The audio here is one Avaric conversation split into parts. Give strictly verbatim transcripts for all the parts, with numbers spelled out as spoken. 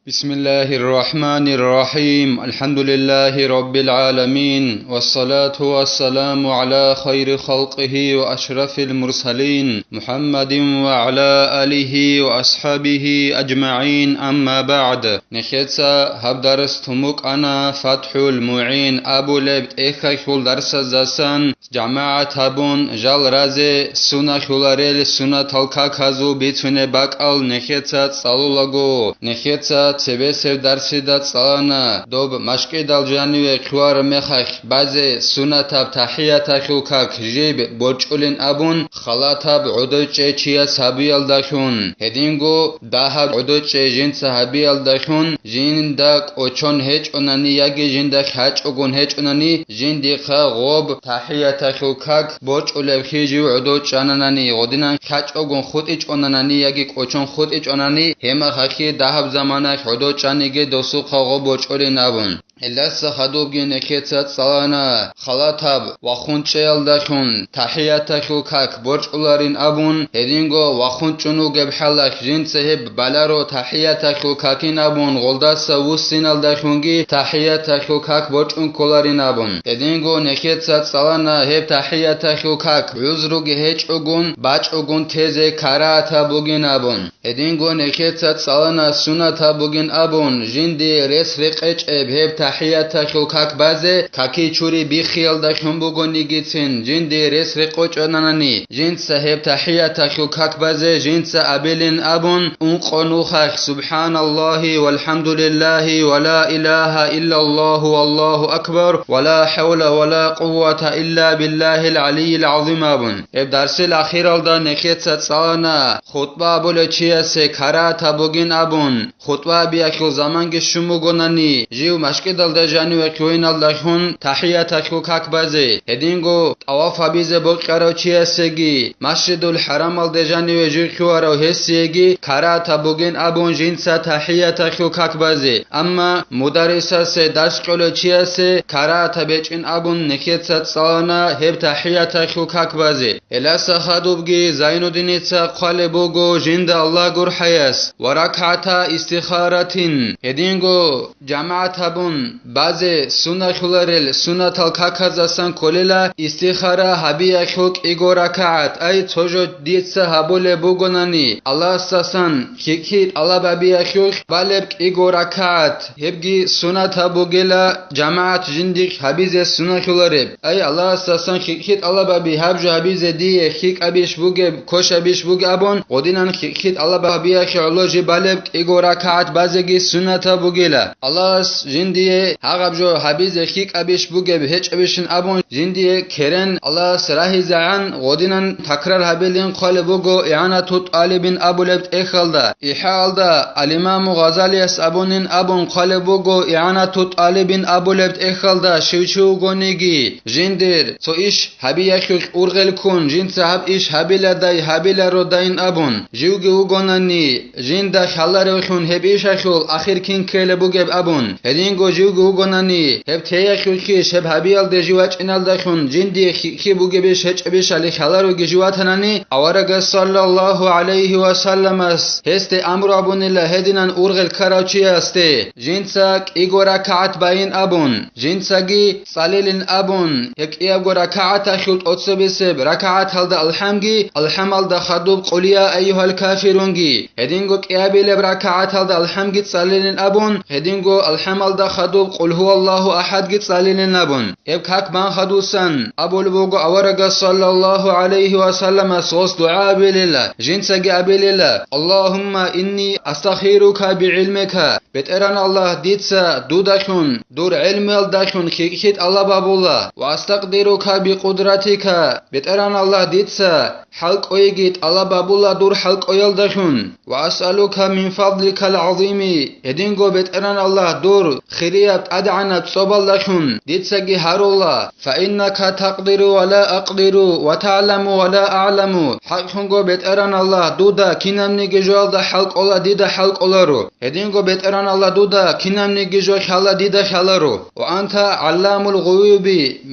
بسم الله الرحمن الرحيم. الحمد لله رب العالمين. والصلاة والسلام على خير خلقه وأشرف المرسلين محمد وعلى آله وأصحابه أجمعين. أما بعد. Нехеца гьаб дарс тумукъана ФатхӀул МугӀин абулеб тӀехьалъул дарсаздасан. ЖамагӀат гьабун, жал разе сунахьуларел сунатал каказул бицунеб бакӀал нехеца цӀалулаго, нехеца цебесеб дарсида цӀалана, доб машкӀидал жаниве хъвар мехалъ базе сунатаб тахӀиятахьул как жиб борчӀулин абун, халатаб гӀодочӀей чияс гьабиялдалъун, гьединго дагьаб гӀодочӀей жинца гьабиялдалъун, жинда кӀочон гьечӀонани яги жинда хьачӀогун гьечӀонани, жиндихъа гъоб тахӀияталъул как борчӀулеб хижив гӀодов чӀананани, гъодинан хьачӀогун хутӀичӀонанани яги кӀочон хутӀичӀонани, гьемахахьи дагьаб заманалъ гӀодов чӀаниги досухъа гъоб борчӀулин абун. Гьелдаса хадубги нехеца цӀалана, халатаб вахун чӀеялдалъун тахӀияталъул как борчӀуларин абун, гьединго вахун чӀун вугеб хӀалалъ жинца гьеб баларо тахӀияталъул какин абун, гъолдаса вуссиналдалъунги тахӀияталъул как борчӀун кколарин абун. Гьединго нехеца цӀалана гьеб тахӀияталъул как гӀузруги гьечӀогун, бачӀогун тезе карагьатаб бугин абун. Гьединго нехеца цӀалана сунатаб бугин абун, жинди рес рекъечӀеб гьеб тахӀияталъул как базе, каки чури биххиялдалъун бугонигицин, жинди рес рекъочӀонанани, жинца гьеб тахӀияталъул как базе жинца абилин абун, ункъо нухалъ: «СубхӀаналлагьи валхӀамдулиллагьи ва ла илагьа иллаллагьу валлагьу акбар, ва ла хӀавла ва ла къуввата илла биллагьил гӀалийил гӀазим», – абун. Гьеб дарсил ахиралда нехеца цӀалана, хутӀба абулев чиясе карагьатаб бугин абун, хутӀба абиялъул заманги щун бугонани, жив машкӀидалда жаниве хьуиналдалъун тахӀияталъул как базе, гьединго тӀаваф гьабизе бокьарав чиясеги, Масжидул ХӀарамалде жаниве жив хьуарав гьесиеги карагьатаб бугин абун жинца тахӀияталъул как базе, амма мударрисасе дарс кьолев чиясе карагьатаб гьечӀин абун нехеца цӀалана гьеб тахӀияталъул как базе. Гьеласа хадубги Зайнуддиница хъвалеб буго жинда Аллагь гурхӀаяс: «Ва ракгӀата истихаратин», гьединго жамагӀат гьабун базе сунахьуларел сунатал каказасан кколела истихара гьабиялъул кӀиго ракагӀат, ай, цо жо дица гьабулеб бугонани, Аллагьасдасан хьикъи тӀалаб гьабиялъулъ балеб кӀиго ракагӀат, гьебги сунатаб бугела, жамагӀат жиндихъ гьабизе сунахьулареб. Ай, Аллагьасдасан хьикъи тӀалаб гьаби, гьаб жо гьабизе дие хьикъабищ бугеб, квешабищ бугеб абун, гъодинан хьикъи тӀалаб гьабиялъе гӀоло жиб балеб кӀиго ракагӀат базеги сунатаб бугела. Аллагьас жиндие гьагъаб жо гьабизе хьикъабищ бугеб гьечӀебищин абун, жиндие керен Аллагьас рагьизегӀан гъодинан такрар гьабилин хъвалеб буго ИгӀанату тӀалибин абулеб тӀехьалда. ИхӀаалда Алимаму Гъазалияс абунин абун хъвалеб буго ИгӀанату тӀалибин абулеб тӀехьалда щив чи вугониги, жиндир цо иш гьабиялъулъ ургъел ккун, жинца гьаб иш гьабиладай гьабилародайин абун, живги вугонани, жинда лъаларевлъун гьеб ишалъул ахир кин ккелеб бугеб абун, гьединго живги вугонани, гьеб теялъулъищ гьеб гьабиялде жив вачӀиналдалъун жиндие хьи-, хьи бугебищ гьечӀебищали лъалароги жив ватанани, аварагас саллаллагьу гӀалайгьи ва салламас гьесде амру абунила гьединан ургъел ккарав чиясде, жинца кӀиго ракагӀат байин абун, жинцаги цӀалилин абун, гьеб кӀиябго ракагӀаталъул тӀоцебесеб ракагӀаталда алхӀамги, алхӀамалда хадуб Къул я айюгьал кафирунги, гьединго кӀиабилеб ракагӀаталда алхӀамги цӀалилин абун, гьединго алхӀамалда хадуб Къул гьуваллагьу ахӀадги цӀалилин абун. Гьеб как бан хадусан абулеб буго аварагас саллаллагьу гӀалайгьи ва салламас гъос дугӀа абилила, жинцаги абилила: «Аллагьумма инни астахирука бигӀилмика», БетӀеран Аллагь, дица дудалъун, дур гӀелмуялдалъун хьи-, хьи тӀалаб гьабула, ва астакъдирука бикъудратика, БетӀеран Аллагь, дица хӀалкӀвейги тӀалаб гьабула дур хӀалкӀвеялдалъун, ва асъалука мин фадликал гӀазими, гьединго, БетӀеран Аллагь, дур хири ТӀадегӀанаб цӀобалдалъун дицаги гьарула, فإنك تقدر ولا أقدر وتعلم ولا أعلم. ХӀакълъунго, БетӀеран Аллагь, дуда кинабниги жоялда хӀал кӀола, дида хӀал кӀоларо. Гьединго, БетӀеран Аллагь, дуда кинабниги жо лъала, дида лъаларо. وأنت علام الغيوب,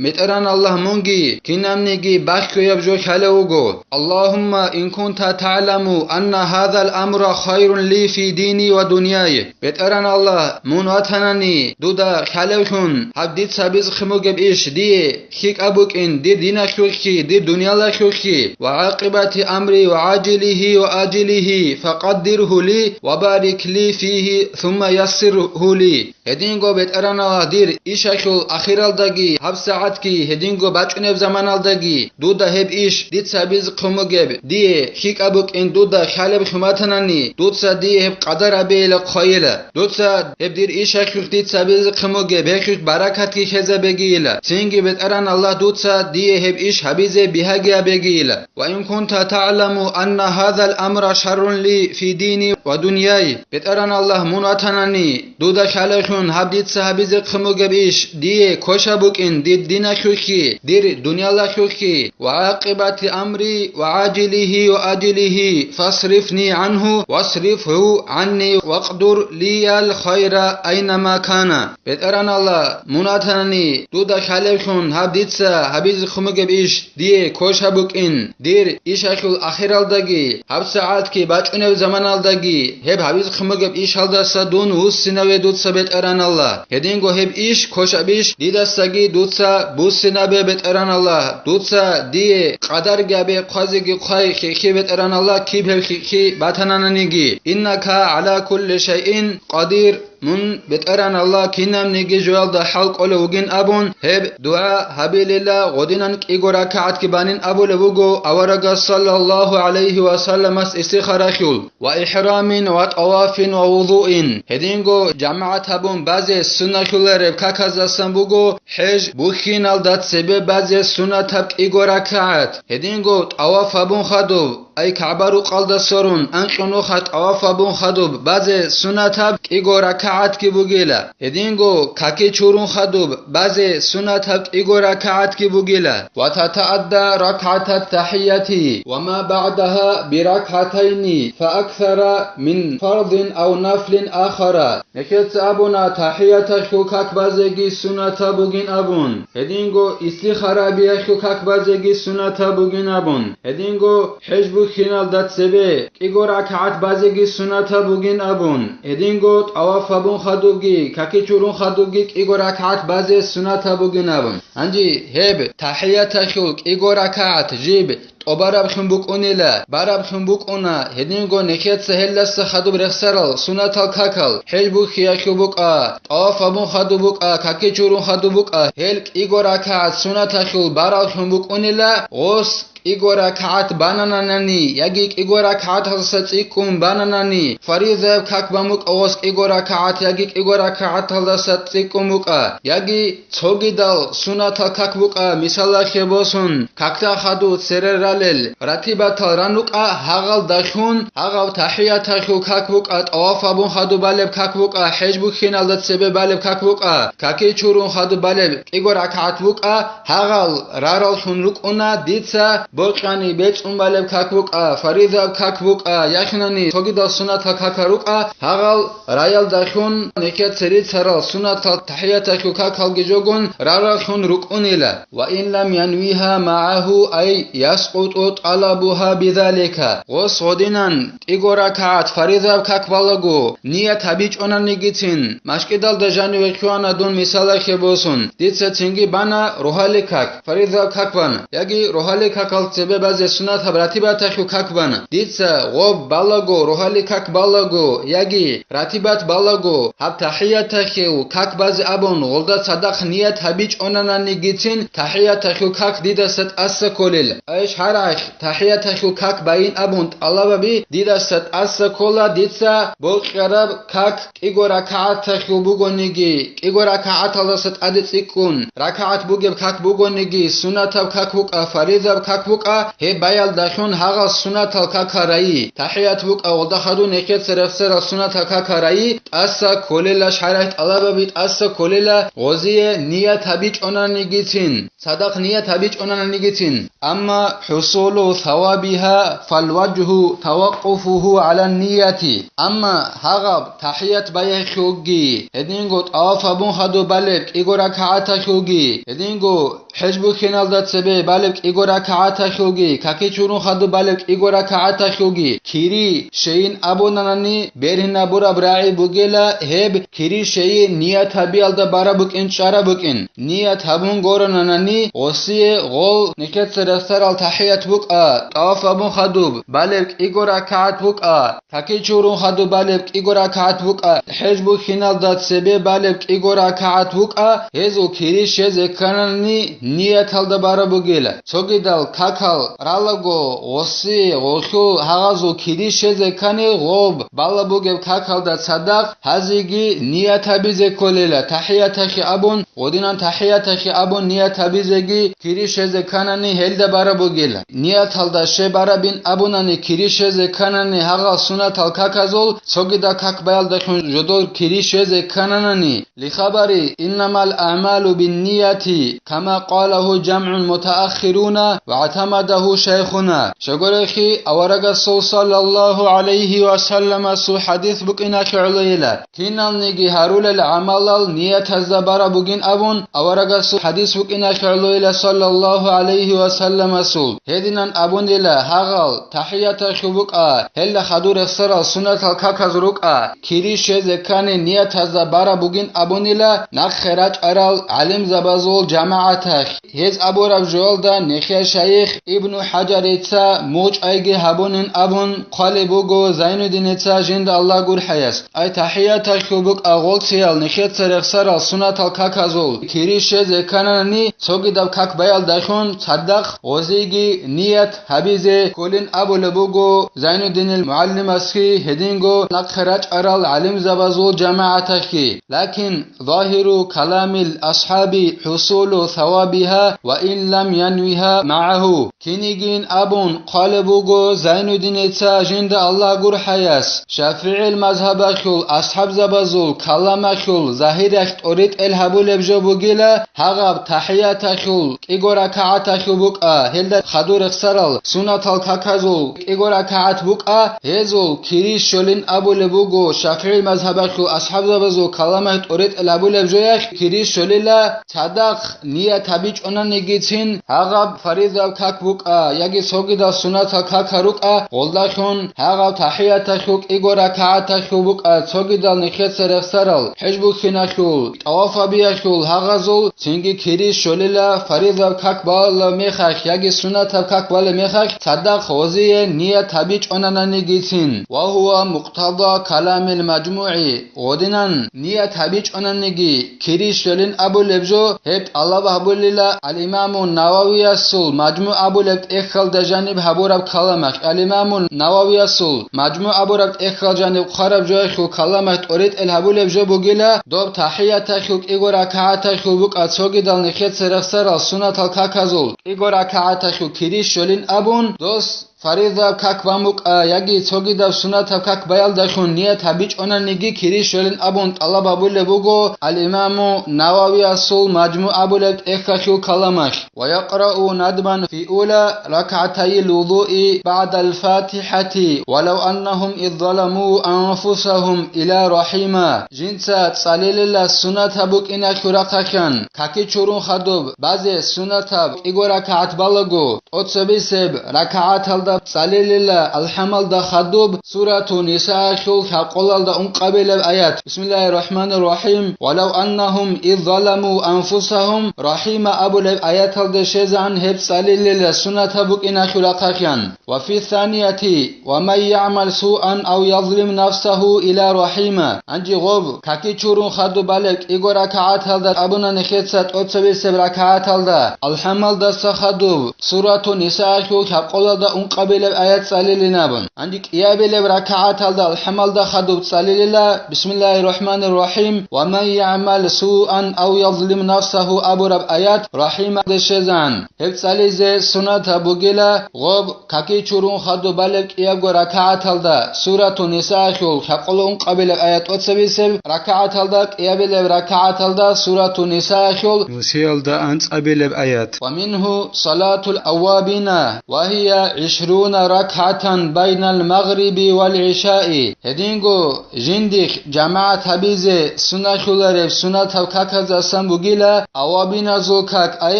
БетӀеран Аллагь, мунги кинабниги бахьуяб жо лъалев вуго. اللهم إن كنت تعلم أن هذا الأمر خير لي في ديني ودنياي. БетӀеран Аллагь, мун ватанани, дуда лъалевлъун, гьаб дица бицӀхъин бугеб иш дие лъикӀаб букӀин дир диналъулъги, дир дуниялалъулъги, وعاقبة أمري وعاجله وآجله فقدره لي وبارك لي فيه ثم يسره لي. Гьединго, БетӀеран Аллагь, дир ишалъул ахиралдаги, гьабсагӀатги, гьединго бачӀунеб заманалдаги, дуда гьеб иш дица бицӀхъин бугеб дие лъикӀаб букӀин дуда лъалеблъун батанани, дуца дие гьеб къадар гьабейила, хъвайила. Дуца гьеб дир ишалъулъ дица бицӀхъин бугеб гьелъулъ баракатги лъезабегийила. Цинги, БетӀеран Аллагь, дуца дие гьеб иш гьабизе бигьаги гьабегийила. وإن كنت تعلم أن هذا الأمر شر لي في ديني ودنياي. БетӀеран Аллагь, мун ватанани, дуда лъалевлъун гьаб дица гьабизехъин бугеб иш дие квешаб букӀин дир диналъулъги, дир дуниялалъулъги, وعاقبة أمري وعاجله وآجله فاصرفني عنه واصرفه عني واقدر لي الخير أينما كان. БетӀеран Аллагь, мун ватанани, дуда лъалевлъун гьаб дица гьабизехъин бугеб иш дие квешаб букӀин, дир ишалъул ахиралдаги, гьабсагӀатги бачӀунеб заманалдаги, гьеб гьабизехъин бугеб ишалдаса дун вуссинаве дуца, БетӀеран Аллагь. Гьединго гьеб иш, квешаб иш, дидасаги дуца буссинабе, БетӀеран Аллагь. Дуца дие къадарги гьабе, хъвазеги хъвай, хихьи, БетӀеран Аллагь, киб гьеб хихьи батананиги. إنك على كل شيء قدير. Мун, БетӀеран Аллагь, кинабниги жоялда хӀал кӀолев вугин абун, гьеб дугӀа гьабилила гъодинан кӀиго ракагӀатги банин абулеб буго аварагас саллаллагьу гӀалайгьи ва салламас истихаралъул, ва ихӀрамин ва тӀавафин ва вузуин. Гьединго жамагӀат гьабун базе сунналъулареб каказдасан буго хӀеж бухьиналда цебе базе суннатаб кӀиго ракагӀат. Гьединго тӀаваф гьабун хадуб, ай КагӀба рукъалда сорун, анкьнуха тӀаваф гьабун хадуб базе суннатаб кӀиго ракагӀатги бугила. Гьединго каки чурун хадуб базе суннатаб кӀиго ракагӀатги бугила. وتتعدى ركعة التحية وما بعدها بركعتين فأكثر من فرض أو نفل آخر. Нехеца абуна тахӀияталъул как базеги суннатаб бугин абун, гьединго истихара биялъул как базеги суннатаб бугин абун, гьединго хӀеж бухьиналда цебе кӀиго ракагӀат базеги суннатаб бугин абун, гьединго тӀаваф гьабун хадубги, каки чурун хадубги кӀиго ракагӀат базе суннатаб бугин абун. Гьанже гьеб тахӀияталъул кӀиго ракагӀат жиб тӀобараблъун букӀунила, бараблъун букӀуна, гьединго нехеца гьелдаса хадуб рехсарал суннатал какал, хӀеж бухьиялъул букӀа, тӀаваф гьабун хадуб букӀа, каки чурун хадуб букӀа, гьел кӀиго ракагӀат суннаталъул бараллъун букӀунила, гъос кӀиго ракагӀат банананани яги кӀиго ракагӀаталдаса цӀикӀкӀун бананани, фаризаяб как бан букӀа гъос кӀиго ракагӀат яги кӀиго ракагӀаталдаса цӀикӀкӀун букӀа, яги цогидал суннатал как букӀа, мисалалъе босун, какда хадуб цере ралел, ратибатал ран рукӀа, гьагъалдалъун гьагъав тахӀияталъул как букӀа, тӀаваф гьабун хадуб балеб как букӀа, хӀеж бухьиналда цебе балеб как букӀа, каки чурун хадуб балеб кӀиго ракагӀат букӀа, гьагъал рараллъун рукӀуна, дица бокьани бецӀун балеб как букӀа, фаризаяб как букӀа, яхинани цогидал суннатал какал рукӀа, гьагъал раялдалъун нехеца рицарал суннатал тахӀияталъул какалги жогун рараллъун рукӀунила. وإن لم ينوها معه أي يسقط طلبها بذلك. Гъос гъодинан кӀиго ракагӀат фаризаяб как балаго, ният гьабичӀонанигицин, машкӀидалда жаниве лъугьана дун, мисалалъе босун, дица цинги бана рогьалил как, фаризаяб как бана, яги рогьалил какал цебе базе суннатаб ратибаталъул как бана. Дица гъоб балаго, рогьалил как балаго, яги ратибат балаго, гьаб тахӀияталъул как базе абун, гъолда цадахъ ният гьабичӀонананигицин, тахӀияталъул как дидаса тӀаса кколел. Ай шаргӀалъ тахӀияталъул как байин абун тӀалабаби дидаса тӀаса ккола, дица бокьараб как кӀиго ракагӀаталъул бугониги, кӀиго ракагӀаталдаса тӀаде цӀикӀкӀун, ракагӀат бугеб как бугониги, суннатаб как букӀа, фаризаб как букӀа, гьеб баялдалъун гьагъал сунатал какарайи, тахӀият букӀа, гъолда хадуб нехеца рехсарал сунатал какарайи, тӀаса кколела шаригӀ тӀалабаби, тӀаса кколела гъозие ният гьабичӀонанигицин, цадахъ ният гьабичӀонанигицин. Амма хӀусулу савабиха фалваджгьу таваккуфугьу гӀалан нияти. Амма гьагъаб тахӀият баяхьулги, гьединго тӀаваф гьабун хадуб балеб кӀиго ракагӀаталъулги, гьединго хӀеж бухьиналда цебе балеб кӀиго ракагӀаталъулги, каки чурун хадуб балеб кӀиго ракагӀаталъулги кири щейин абунанани, бергьинабураб рагӀи бугела гьеб кири щейи ният гьабиялда бараб букӀин, чӀараб букӀин. Ният гьабун горонанани, гъосие гъол нехеца рехсарал тахӀият букӀа, тӀаваф гьабун хадуб балеб кӀиго ракагӀат букӀа, каки чурун хадуб балеб кӀиго ракагӀат букӀа, хӀеж бухьиналда цебе балеб кӀиго ракагӀат букӀа, гьезул кири щезе кканани нияталда бараб бугела. Цогидал какал ралаго, гъоси, гъолъул гьагъазул кири щезе ккани гъоб балаб бугеб какалда цадахъ гьазиги ният гьабизе кколела, тахӀиятахъе абун, гъодинан тахӀиятахъе абун ният гьабизеги кири щезе кканани гьелда бараб бугела. Нияталда щай барабин абунани кири щезе кканани гьагъал сунатал каказул цогидал как баялдалъун жодор кири щезе ккананани, лихабари «Иннамал аъмалу биннияти», кама къалагьу жамгӀун мутааххируна ва гӀатамадагьу шайхуна. Щайгурелъул аварагасул саллаллагьу гӀалайгьи ва салламасул хӀадис букӀиналъе гӀолойила. Киналниги гьарулел гӀамалал ниятазда бараб бугин абун, аварагасул хӀадис букӀиналъе гӀолойила саллаллагьу гӀалайгьи ва салламасул. Гьединан абунила гьагъал тахӀияталъул букӀа, гьелда хадур рехсарал сунатал каказ рукӀа, кири щезе ккани ниятазда бараб бугин абунила нахъе рачӀарал гӀалимзабазул жамагӀаталъ. Гьез абураб жоялда нехер шайих Ибну ХӀажарица мучӀайги гьабунин абун хъвалеб буго Зайнуддиница, жинда Аллагь гурхӀаяс. Ай тахӀияталъул букӀа гъолциял нехеца рехсарал сунатал каказул кири щезе кканани, цогидаб как баялдалъун цадахъ гъозиги ният гьабизе кколин абулеб буго Зайнуддинил мугӀалимасги гьединго нахъе рачӀарал гӀалимзабазул жамагӀаталъги. Лакин ظاهر كلام الأصحاب حصول ثوابها وإن لم ينوها معه. Кинигин абун хъвалеб буго Зайнуддиница, жинда Аллагь гурхӀаяс, ШафигӀил мазгьабалъул асхӀабзабазул каламалъул загьиралъ тӀоритӀел гьабулеб жо бугила, гьагъаб тахӀияталъул кӀиго ракагӀаталъул букӀа, гьелда хадур рехсарал сунатал каказул кӀиго ракагӀат букӀа, гьезул кири щолин абулеб буго. ШафигӀил мазгьабалъул асхӀабзабазул каламалъ тӀоритӀел гьабулеб жоялъ кири щолила, цадахъ ният гьабичӀонанигицин гьагъаб фаризаб как букӀа яги цогидал сунатал какал рукӀа, гъолдалъун гьагъаб тахӀияталъул кӀиго ракагӀаталъул букӀа, цогидал нехеца рехсарал, хӀеж бухьиналъул, тӀаваф гьабиялъул гьагъазул, цинги кири щолила фаризаб как балеб мехалъ яги сунатаб как балеб мехалъ цадахъ гъозие ният гьабичӀонананигицин. وهو مقتضى كلام المجموع. Гъодинан ният гьабичӀонаниги кири щолин абулеб жо, гьеб тӀалаб гьабулила ал-Имаму Нававиясул МажмугӀ абулеб тӀехьалда жаниб гьабураб каламалъ. Ал-Имаму Нававиясул МажмугӀ абураб тӀехьал жаниб хъвараб жоялъул каламалъ тӀоритӀел гьабулеб жо бугила, доб тахӀияталъул кӀиго ракагӀаталъул букӀа, цогидал нехеца рехсарал сунатал каказул кӀиго ракагӀаталъул кири щолин абун, дос фаризаб как бан букӀа яги цогидаб сунатаб как баялдалъун ният гьабичӀонаниги кири щолин абун тӀалаб гьабулеб буго ал-Имаму Нававиясул МажмугӀ абулеб тӀехьалъул каламалъ. ويقرأ ندبا في أولى ركعتي الوضوء بعد الفاتحة ولو أنهم إذ ظلموا أنفسهم إلى رحيما. Жинца цӀалилила сунатаб букӀиналъул рахъалъан, каки чурун хадуб базе сунатаб кӀиго ракагӀат балаго, тӀоцебесеб ракагӀаталда цӀалилила алхӀамалда хадуб Сурату Нисаалъул лъабкъолалда ункъабилеб аят, بسم الله الرحمن الرحيم, ولو أنهم إذ ظلموا أنفسهم, رحيما абулеб аяталда щвезегӀан гьеб цӀалилила сунатаб букӀиналъул рахъалъан. وفي الثانية ومن يعمل سوءا أو يظلم نفسه إلى رحيما. Гьанже гъоб, каки чурун хадуб балеб кӀиго ракагӀаталда абуна нехеца тӀоцебесеб ракагӀаталда, алхӀамалдаса хадуб, Сурату Нисаалъул лъабкъолалда ункъабилеб кӀиабилеб аят цӀалилин абун. Гьанже кӀиабилеб ракагӀаталда алхӀамалда хадуб цӀалилила, бисмиллагьир рахӀманир рахӀим, «Ва ман ягӀмал суан ав язлим нафсагьу» абураб аят рахӀималде щвезегӀан. Гьеб цӀализе суннатаб бугила, гъоб какичурун хадуб балеб кӀиябго ракагӀаталда, Сурату Нисаахул хӀакъулун къабилеб аят тӀоцебесеб ракагӀаталда, кӀиабилеб ракагӀаталда Сурату Нисаахул нусиялда анцӀабилеб аят. «Ва мингьу салатул аввабина, ва гьия гӀишруна ракгӀатан байнал магъриби вал гӀишаи». Гьединго жиндихъ жамагӀат гьабизе суннахьулареб суннатаб каказасан бугила, аввабиназул как, ай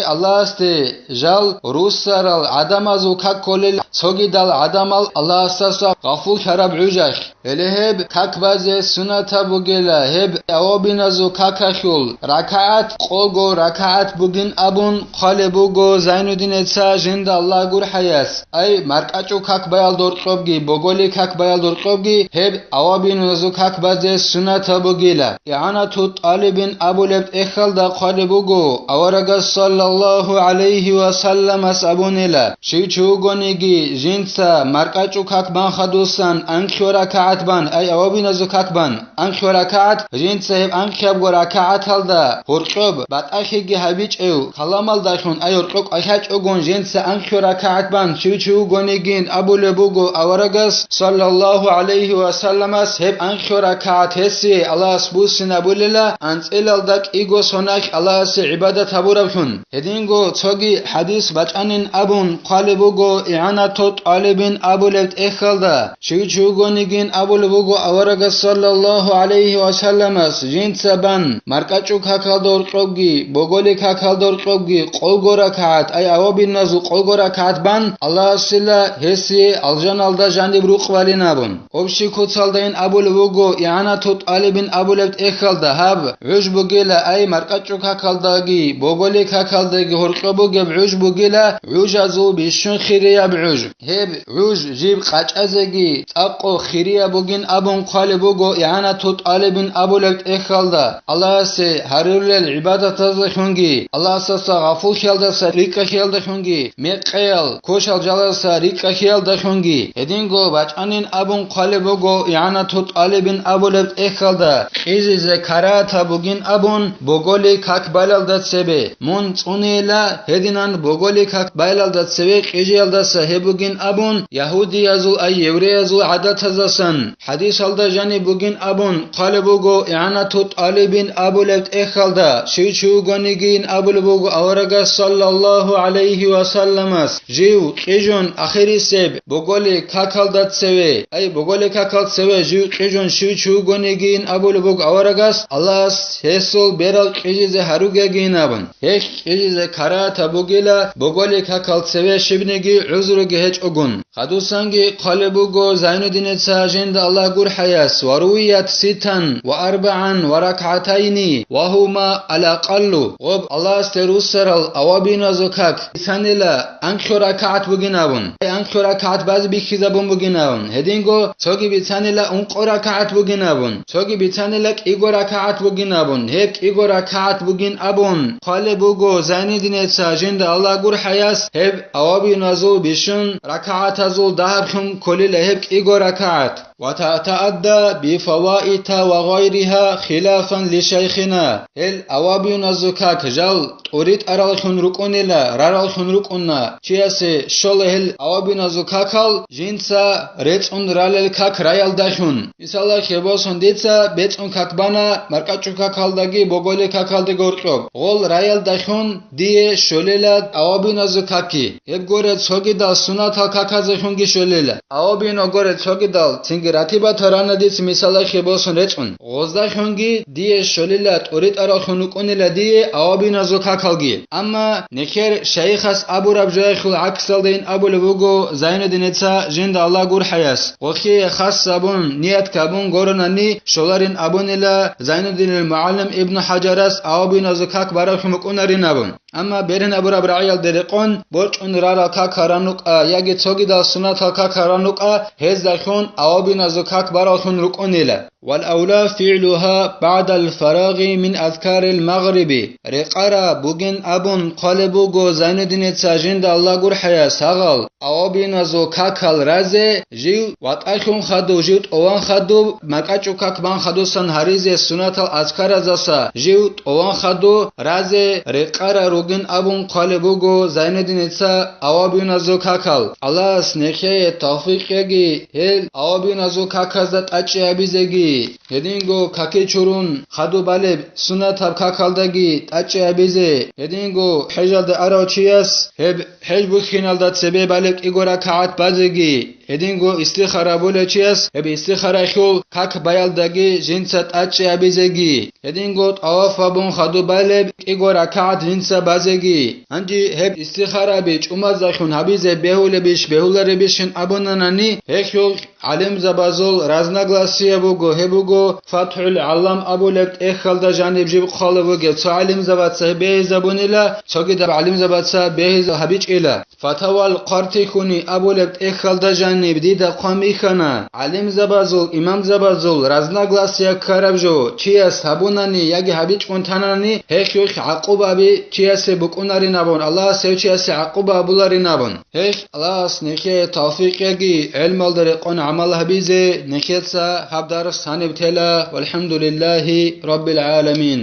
Аллагьасде жал руссарал гӀадамазул как кколел, цогидал гӀадамал Аллагьасдаса гъафуллъараб гӀужалъ. Гьеле гьеб как базе суннатаб бугела, гьеб аввабиназул какалъул ракагӀат къого ракагӀат бугин абун хъвалеб буго Зайнуддиница жинда Аллагь гурхӀаяс. Ай, маркӀачӀул как баял доркьобги, боголил как баял доркьобги гьеб аввабиназул как базе суннатаб бугила. ИгӀанату тӀалибин абулеб тӀехьалда хъвалеб буго, аварагас саллаллагьу гӀалайгьи ва салламас абунила, щив чи вугониги, жинца маркӀачӀул как бан хадусан анкьго ракагӀат бан, ай аввабиназул как бан, анкьго ракагӀат, жинца гьеб анкьабго ракагӀаталда гьоркьоб батӀалъиги гьабичӀев каламалдалъун, ай гьоркьоб кӀвалъачӀогун жинца анкьго ракагӀат бан, щив чи вугонигин абулеб буго аварагас саллаллагьу гӀалайгьи ва салламас, гьеб анкьго ракагӀат гьесие Аллагьас буссинабулила, анцӀила лда кӀиго соналъ Аллагьасе гӀибадат гьабураблъун. Гьединго цоги хӀадис бачӀанин абун хъвалеб буго, игӀанату тӀалибин абулеб тӀехьалда, щив чи вугонигин абулеб буго аварагас саллаллагьу гӀалайгьи ва салламас, жинца бан, маркӀачӀул какалда гьоркьобги, боголил какалда гьоркьобги, къолго ракагӀат, ай аввабиназул къолго ракагӀат бан, Аллагьасила гьесие алжаналда жаниб рукъ балин абун. Общий куцалдайин абулеб буго, игӀанату тӀалибин абулеб тӀехьалда гьаб гӀуж бугела, ай маркӀачӀул какалдаги, боголил какалдаги гьоркьоб бугеб гӀуж бугела, гӀужазул бищун хирияб гӀуж. Гьеб гӀуж жиб къачӀазеги цӀакъго хирияб бугин абун хъвалеб буго, игӀанату тӀалибин абулеб тӀехьалда, Аллагьасе гьарулел гӀибадатаздалъунги, Аллагьасдаса гъафуллъиялдаса рикӀкӀалъиялдалъунги, мекъеял, кошал жаласа рикӀкӀалъиялдалъунги, гьединго бачӀанин абун хъвалеб буго, игӀанату тӀалибин абулеб тӀехьалда кьижизе карагьатаб бугин абун, боголил как балалда цебе, мун цӀунейила гьединан боголил как балалда цеве кьижиялдаса гьеб бугин абун, ягьудиязул, ай евреязул гӀадатаздасан. ХӀадисалда жаниб бугин абун хъвалеб буго, игӀанату тӀалибин абулеб тӀехьалда, щив чи вугонигин абулеб буго аварагас саллаллагьу гӀалайгьи ва салламас, жив кьижун ахирисеб боголил какалда цеве, ай, боголил какал цеве жив кьижун щив чи вугонигин абулеб буго аварагас, Аллагьас гьесул берал кьижизе гьаругегин абун. Гьелъ кьижизе карагьатаб бугила, боголил какал цеве щибниги гӀузруги гьечӀогун. Хадусанги хъвалеб буго Зайнуддиница жинда Аллагь гурхӀаяс, ва руият ситан ва арбагӀан ва ракгӀатайни ва гьума алакъаллу, гъоб Аллагьасде руссарал аввабиназул как бицанила анкьго ракагӀат бугин абун. Анкьго ракагӀат базе бихьизабун бугин абун. Гьединго цоги бицанила ункъо ракагӀат бугин абун. Цоги бицанила кӀиго ракагӀат бугин абун. Гьеб кӀиго ракагӀат бугин абун хъвалеб буго Зайнуддиница жинда Аллагь гурхӀаяс, гьеб аввабиназул бищун ракагӀатазул дагьаблъун кколила гьеб кӀиго ракагӀат. Ва татаадда бифаваита ва гъайриха хилафан лишайхина. Гьел аввабиназул как жал тӀуритӀараллъун рукӀунила, рараллъун рукӀуна, чиясе щола гьел аввабиназул какал жинца рецӀун ралел как раялдалъун. Мисалалъе босун, дица бецӀун как бана маркӀачӀул какалдаги боголил какалдаги гьоркьоб. Гъол раялдалъун дие щолила аввабиназул какги. Гьеб горе цогидал суннатал каказехунги щолила. Аввабино горе цогидал цинги ратибатал рана дица мисалалъе босун рецӀун. Гъоздахунги дие щолила, тӀуритӀараллъун рукӀунила дие аввабиназул какалги. Амма нехер шайихас абураб жояхъул гӀаксалдайин абулеб буго Зайнуддиница жинда Аллагь гурхӀаяс. Гъохие хас абун, ният кабун горонани щоларин абунила Зайнуддинил мугӀалим Ибну ХӀажарас аввабиназул как бараблъун букӀунарин абун. Амма берин абураб рагӀиялде рекъон, борчӀун рарал какал ран рукӀа яги цогидал суннатал какал ран рукӀа, гьездалъун аввабиназул как бараллъун рукӀунила. والأولى فعلها بعد الفراغ من أذكار المغرب. Рекъараб бугин абун хъвалеб буго Зайнуддиница жинда Аллагь гурхӀая сагъал, авабиюназул какал разе, жив ватӀалъун хадув, жив тӀован хадув, макьачӀу как бан хадусан гьаризе сунатал азкаразаса жив тӀован хадув разе рекъараб ругин абун хъвалеб буго Зайнуддиница авабиюназул какал. Аллагьас нехее тавфикъ кьеги, гьел авабиюназул каказда тӀачӀи гьабизеги. Гьединго каки чурун хадуб балеб сунатаб какалдаги тӀачӀи гьабизе, гьединго хӀежалде арав чияс гьеб хӀеж бухьиналда цебе балеб кӀиго ракагӀат базеги, гьединго истихара абулев чияс гьеб истихаралъул как баялдаги жинца тӀачӀи гьабизеги, гьединго тӀаваф гьабун хадуб балеб кӀиго ракагӀат жинца базеги. Гьанже гьеб истихараби чӀумазалъун гьабизе бегьулебищ, бегьуларебищин абунанани, гьелъул гӀалимзабазул разногласие буго, гьеб буго ФатхӀул ГӀаллам абулеб тӀехьалда жаниб жиб хъвалеб бугеб. Цо гӀалимзабаца гьеб бегьизабунила, цогидаб гӀалимзабаца бегьизаб гьабичӀила. Фатавал Хъвартихьуни абулеб тӀехьалда жаниб дида хъван бихьана, гӀалимзабазул, имамзабазул разногласие ккараб жо чияс гьабунани яги гьабичӀун танани, гьелъулъ гӀакъубаби чиясе букӀунарин абун, Аллагьас гьев чиясе гӀакъуба абуларин абун. Гьелъ Аллагьас нехее тавфикъ кьеги, гӀелмалда рекъон гӀамал гьабизе, нехеца гьаб дарс гьаниб тела. ВалхӀамдулиллагьи раббил гӀаламин.